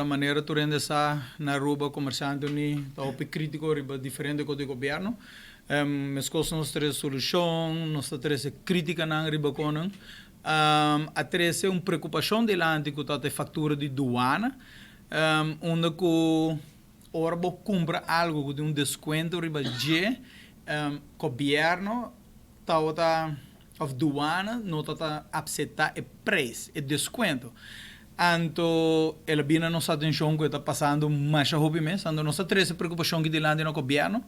Manera tur hende sa, na Aruba Comerciante Uní ta hopi critico riba diferente cos di gobierno. Mescos nos trece solucion, nos ta trece criticanan riba conan. A trece un preocupacion dilanti cu ta e factura di duana, unda cu ora bo cumpra algo cu tin un descuento riba dje, gobierno tabata of duana no ta acepta e prijs, e descuento. Anto el a bini na nos atencion cu e ta pasando masha hopi mes, anto nos a trece preocupacion aki dilanti na gobierno,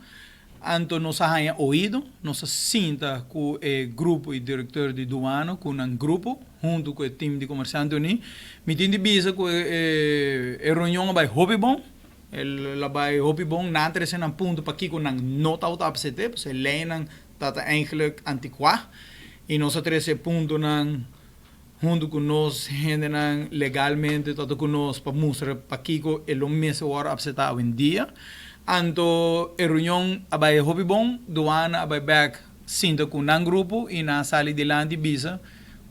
anto nos a haya oido, nos a sinta cu e grupo y director di duana cu nan grupo, hunto cu e team di Comerciante Uní. Mi tin di bisa cu e reunion a bay hopi bon, el a bay hopi bon, nan a trece nan punto pakico nan no tabata acepte, pasobra e leynan ta ta eigenlijk anticua, y nos a trece e puntonan hunto cu nos hendenan legalmente ta cu nos pa mustra pakico e lo mester worde acepta awendia. Anto e reunion a bay hopi bon, duana a bay bek sinta cu nan grupo y nan a sali dilanti bisa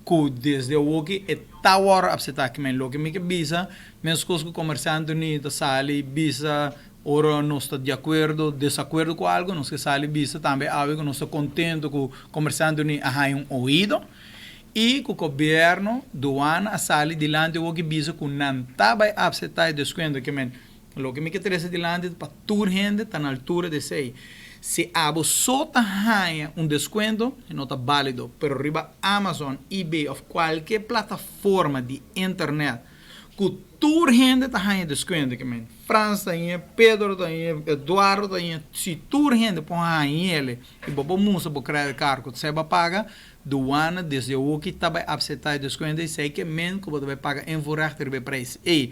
cu desde awoki e ta worde acepta. Kimen loke mi ke bisa, mescos cu Comerciante Uní ta sali bisa ora nos ta di acuerdo, desacuerdo cu algo, nos ke sali bisa tambe awe cu nos ta contento cu Comerciante Uní a haya un oido y cu gobierno, duana a sali dilanti awoki bisa cu nan ta bay acepta e descuento. Kimen loke mi ke trece dilanti pa tur hende ta na altura di esey. Si abo so ta haya un descuento, e no ta valido, pero riba Amazon, eBay of cualkier plataforma di internet cu tur hende ta haya descuento, kimen Frans ta haya, Pedro ta haya, Eduardo ta haya, si tur hende por haya y bo por mustra bo credit card cu bo a paga, duana desde awoki ta bay acepta e descuento y esey ke men cu bo ta bay paga invoerrecht riba e prijs. Ey.